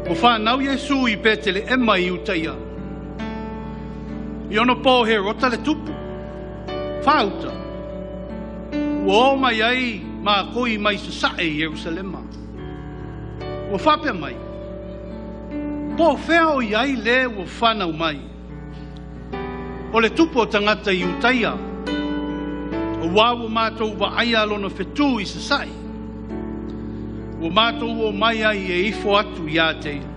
Ua whanau Iesu i Peteleema i Utaia. I ono pō Herota le tupu. Whauta. Ua o mai ai mākoi mai sasae i Ierusalema. Ua whapea mai. Po whea o iai le ua whanau mai. O le tupu o tangata i Utaia. O wā ua mātou wa aia lona whetū i sasae. Ua mātou o mai ai e ifo atu i a te ia.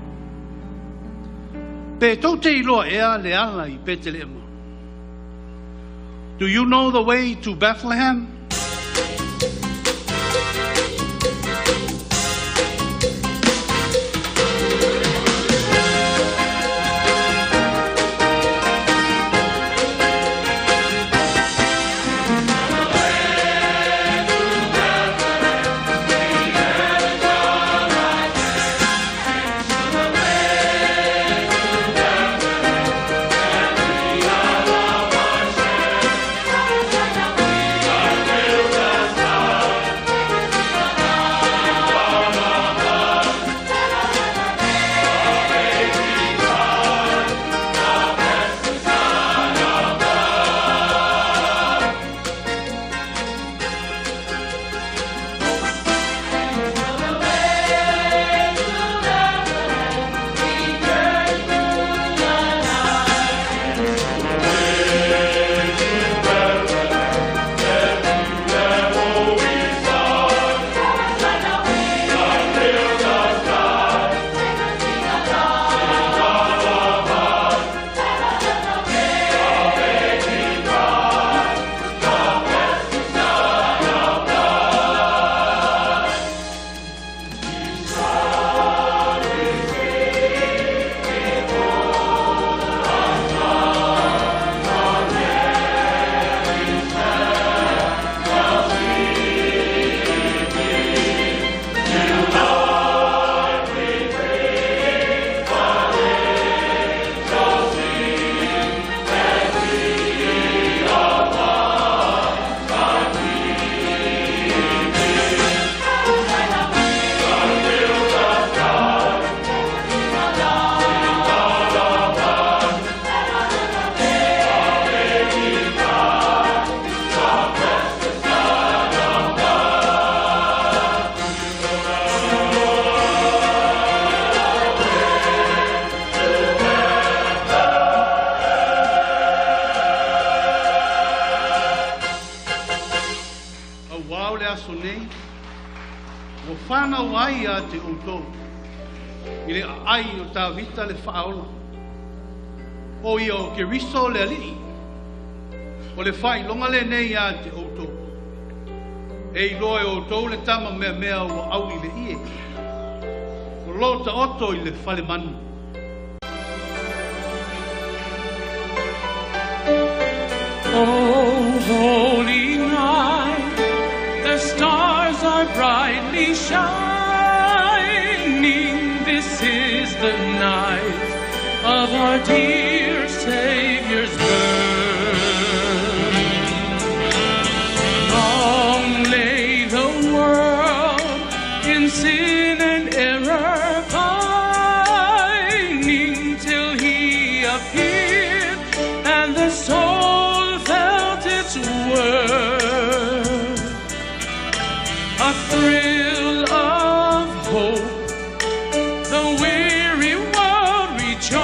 Pe tau te iloa ea le ala i Peteleema. Do you know the way to Bethlehem? Au wao le aso nei, ua whanau ai a te outou, i le ai o Tavita le whaola. O ia o Keriso le alii, o le whailonga le nei a te outou. E iloa e outou le tama mea mea ua au i le ie. O lota oto i le whale manu. Oh, holy night, the stars are brightly shining. This is the night of our dear Savior's birth. Long lay the world in sin and error pining, till he appeared and the soul felt its worth. A thrill of hope, the weary world rejoices,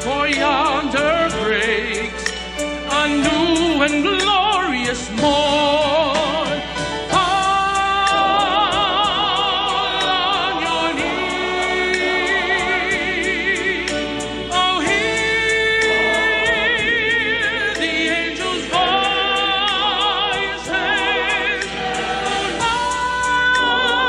for yonder breaks a new and glorious morn. Fall on your knees. Oh, hear the angels' voices. Oh,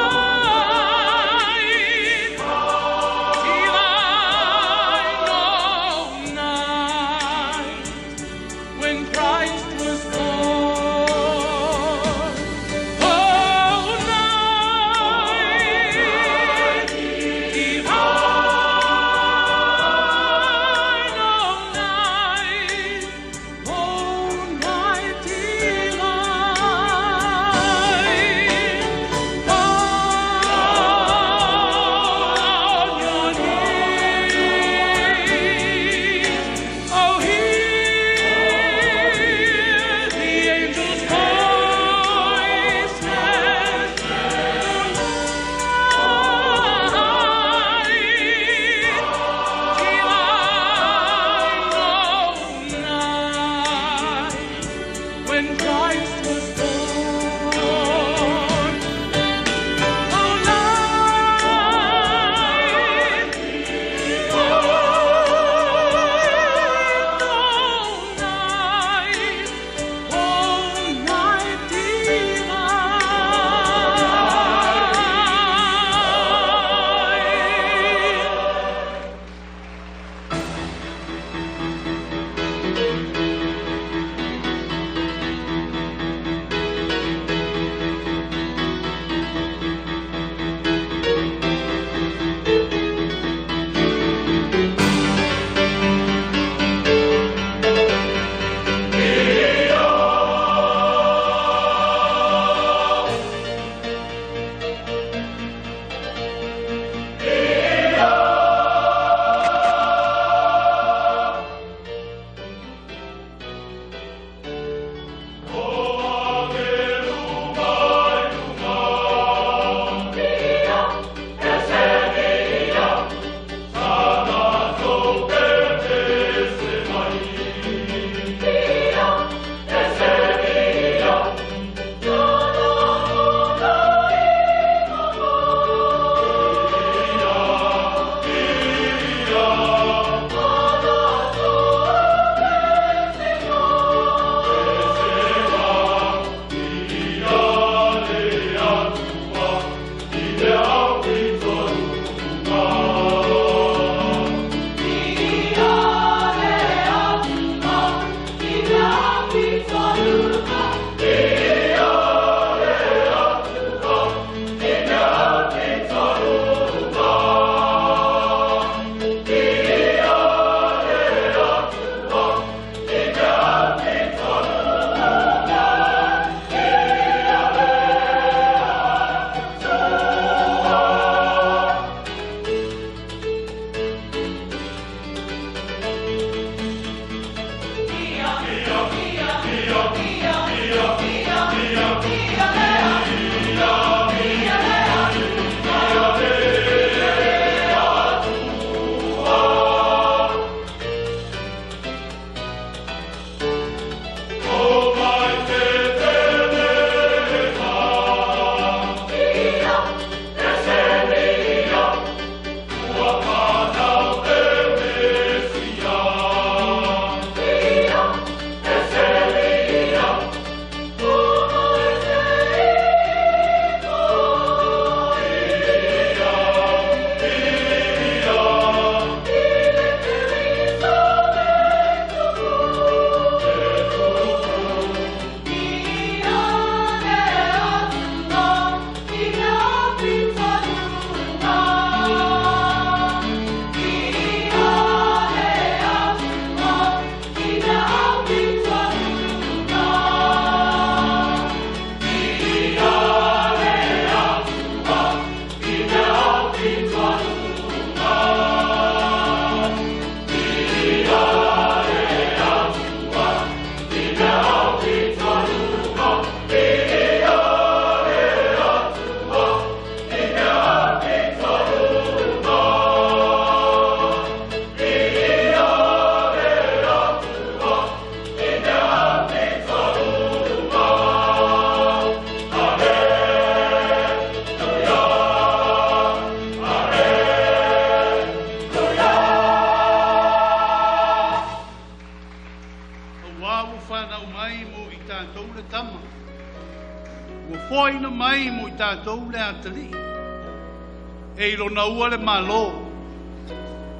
E i lona ua le malo,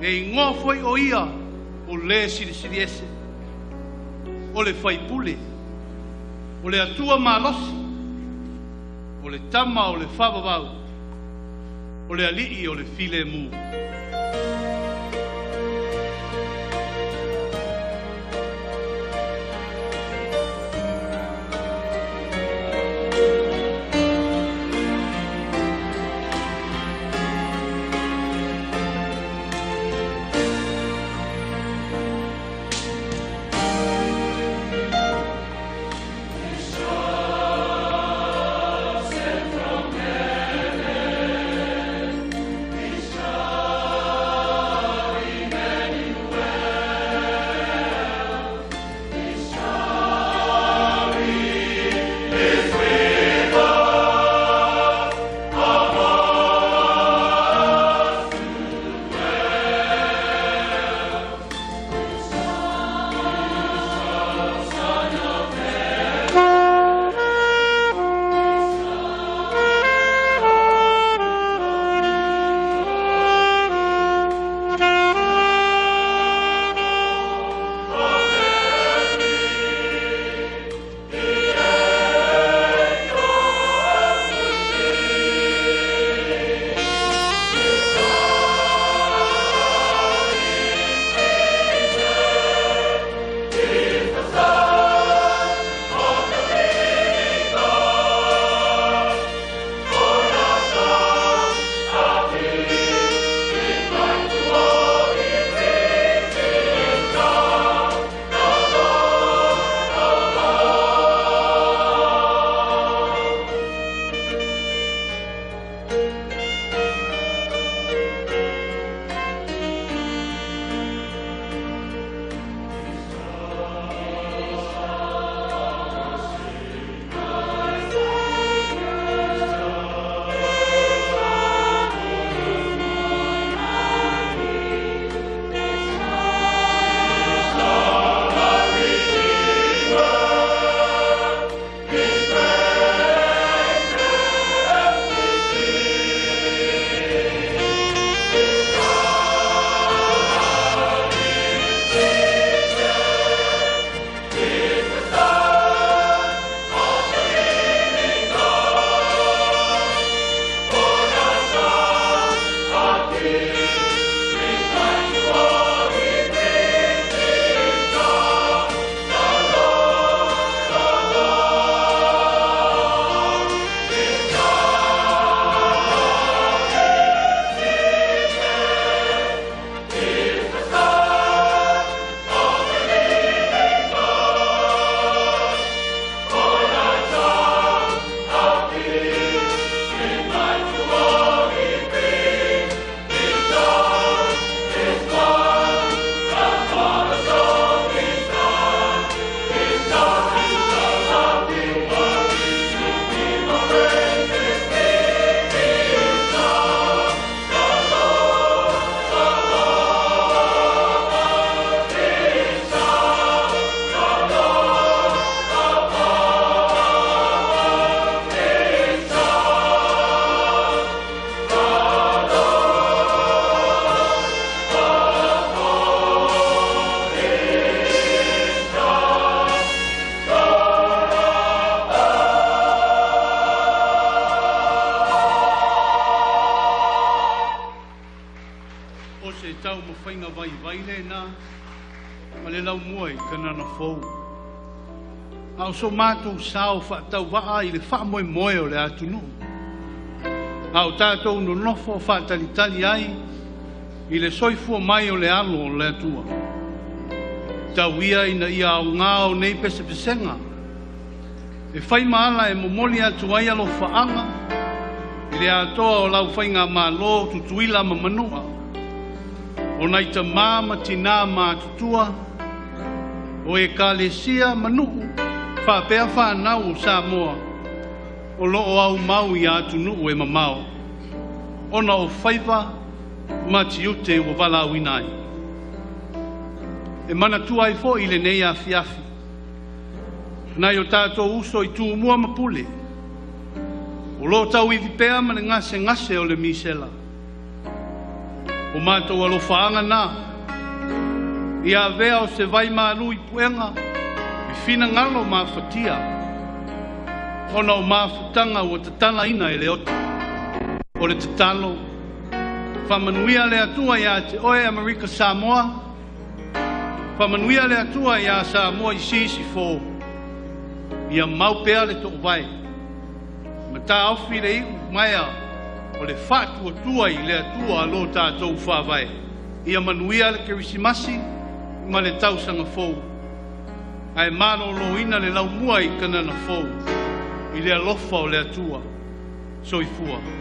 e igoa foi o ia o le silisili ese, o le faipule, o le atua malosi, o le tama o le faavavau, o le alii o le filemu. From heaven, Taumafaiga vaivai lena ma le laumua i Kanana Fou. A o so matou sao faatauvaa i le faamoemoe o le atunuu. A o tatou nonofo faatalitali ai i le soifua mai o le alo o le Atua. Tau ia ina ia aoga o nei pesepesega e fai ma ala e momoli atu ai alofaaga i le atoa o lau faigamalo Tutuila ma Manua, o nai tamā ma tinā matutua, o ekalesia ma nuu, faapea fanau o Samoa, o loo aumau i atunuu e mamao, ona o faiva ma tiute ua valaauina ai. E manatua ai foi lenei afiafi, nai o tatou uso i Tumua ma Pule, o loo tauivi pea ma le gasegase o le misela. O matou alofaaga na, ia avea o se vaimalu i puega, i finagalo mafatia, ona o mafutaga ua tatalaina e le oti. O le tatalo, faamanuia le Atua ia te oe Amerika Samoa, faamanuia le Atua iā Samoa i Sisifo, ia mau pea le toovae, ma taofi le iumaea o le faatuatua i le Atua lo tatou faavae. Ia manuia le Kerisimasi ma le tausaga fou, ae maloloina le laumua i Kanana Fou i le alofa o le Atua. Soifua. Ua